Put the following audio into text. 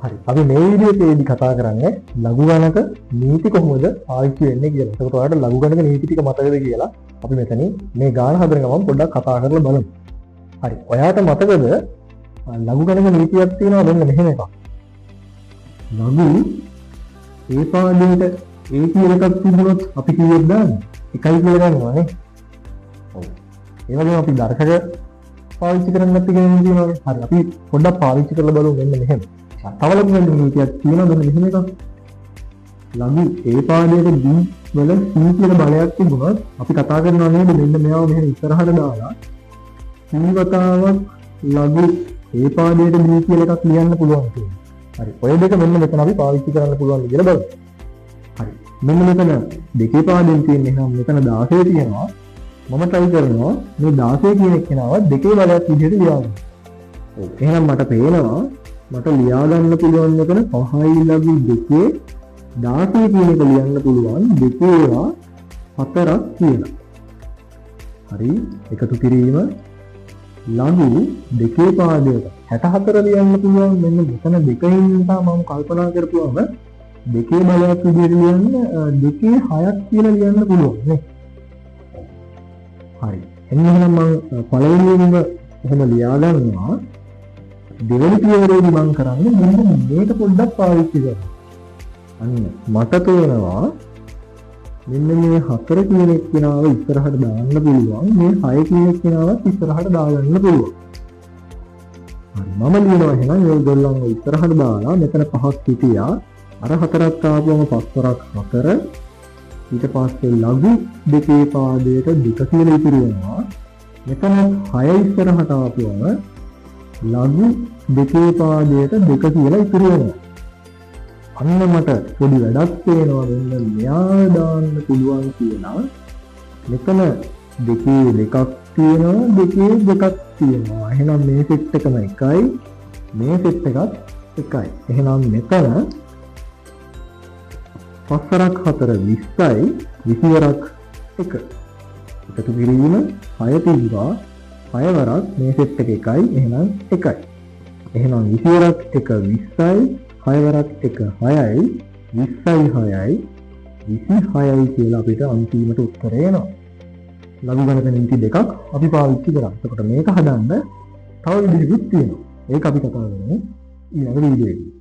හරි. අපි මේ වීඩියෝ එකේදී කතා කරන්නේ ලඝු ගණක නීති කොහොමද පාවිච්චි වෙන්නේ කියලා. එතකොට ඔයාලට ලඝු ගණක නීති ටික මතකද කියලා අපි මෙතනින් මේ ගාන හදන ගමන් පොඩ්ඩක් කතා කරලා බලමු. හරි. ඔයාට මතකද ලඝු ගණක නීතියක් තියෙනවා මෙන්න මෙහෙම එකක්. ලඝු ඒ පාදයට ඒ කියලා එකක් තිබුණොත් අපි කීයක් දාන්නේ? එකයි කියලා ගන්නවා නේ. ඔව්. ඒ වගේම අපි දර්ශක පාවිච්චි කරන්නත් ඉගෙන තියෙනවානේ. හරි. අපි පොඩ්ඩක් පාවිච්චි කරලා බලමු මෙන්න මෙහෙම. තව ලඝු ගණක නීතියක් තියෙනවා මෙන්න මෙහෙම එකක්. ලඝු ඒ පාදයට B වල C කියලා බලයක් තිබුණොත් අපි කතා කරනවා නේද මෙන්න මෙයාව මෙහෙම ඉස්සරහට දාලා C වතාවක් ලඝු ඒ පාදයට B කියලා එකක් ලියන්න පුළුවන් කියලා. හරි. ඔය දෙක මෙන්න මෙතන අපි පාවිච්චි කරන්න පුළුවන් කියලා බලමු. හරි. මෙන්න මෙතන දෙකේ පාදයෙන් තියෙන එහෙනම් මෙතන 16 තියෙනවා. මම try කරනවා මේ 16 කියන එක්කෙනාව දෙකේ බලයක් විදිහට ලියාගන්න. ඔව්. එහෙනම් මට පේනවා මට ලියා ගන්න පුළුවන් මෙතන 5යි ලඝු දෙකේ 16 කියන එක ලියන්න පුළුවන් දෙකේ ඒවා හතරක් කියලා. හරි. එකතු කිරීම ලඝු දෙකේ පාදයට 64 ලියන්න පුළුවන්. මෙන්න මෙතන දෙකේ නිසා මම කල්පනා කරපුවම දෙකේ බලයක් විදිහට ලියන්න දෙකේ හයක් කියලා ලියන්න පුළුවන් නේ. හරි. එන්න එහෙනම් මම පළවෙනියෙන්ම එහෙම ලියා ගන්නවා. දෙවෙනි පියවරේදී මම කරන්නේ මෙන්න මේක පොඩ්ඩක් පාවිච්චි කරනවා. අන්න මට පේනවා මෙන්න මේ හතර කියන එක්කෙනාව ඉස්සරහට දාන්න පුළුවන්, මේ හය කියන එක්කෙනාවත් ඉස්සරහට දාගන්න පුළුවන්. හරි. මම ලියනවා එහෙනම් මේගොල්ලන්ව ඉස්සරහට දාලා මෙතන පහක් හිටියා. අර හතරක් ආපුවම පස් වරක් හතර. ඊට පස්සේ ලඝු දෙකේ පාදයට දෙක කියලා ඉතුරු වෙනවා. මෙතන හය ඉස්සරහට ආපුවම ලඝු දෙකේ පාදයට දෙක කියලා ඉතුරු වෙනවා. අන්න මට පොඩි වැඩක් පේනවා මෙන්න මෙයා දාන්න පුළුවන් කියලා. මෙතන දෙකේ දෙකක් තියෙනවා, දෙකේ දෙකක් තියෙනවා. එහෙනම් මේ සෙට් එකම එකයි, මේ සෙට් එකත් එකයි. එහෙනම් මෙතන පස් වරක් හතර 20යි, 20 වරක් එක. එකතු කිරීම හය තිබ්බා, හය වරක් මේ සෙට් එක එකයි, එහෙනම් එකයි. එහෙනම් 20 වරක් එක 20යි, හය වරක් එක හයයි, 20යි හයයි, 26යි කියලා අපිට අන්තිමට උත්තරය එනවා. ලඝු ගණක නීති දෙකක් අපි පාවිච්චි කරා. එතකොට මේක හදන්න තව විදිහකුත් තියෙනවා. ඒක අපි කතා කරමු ඊළඟ වීඩියෝ එකේ.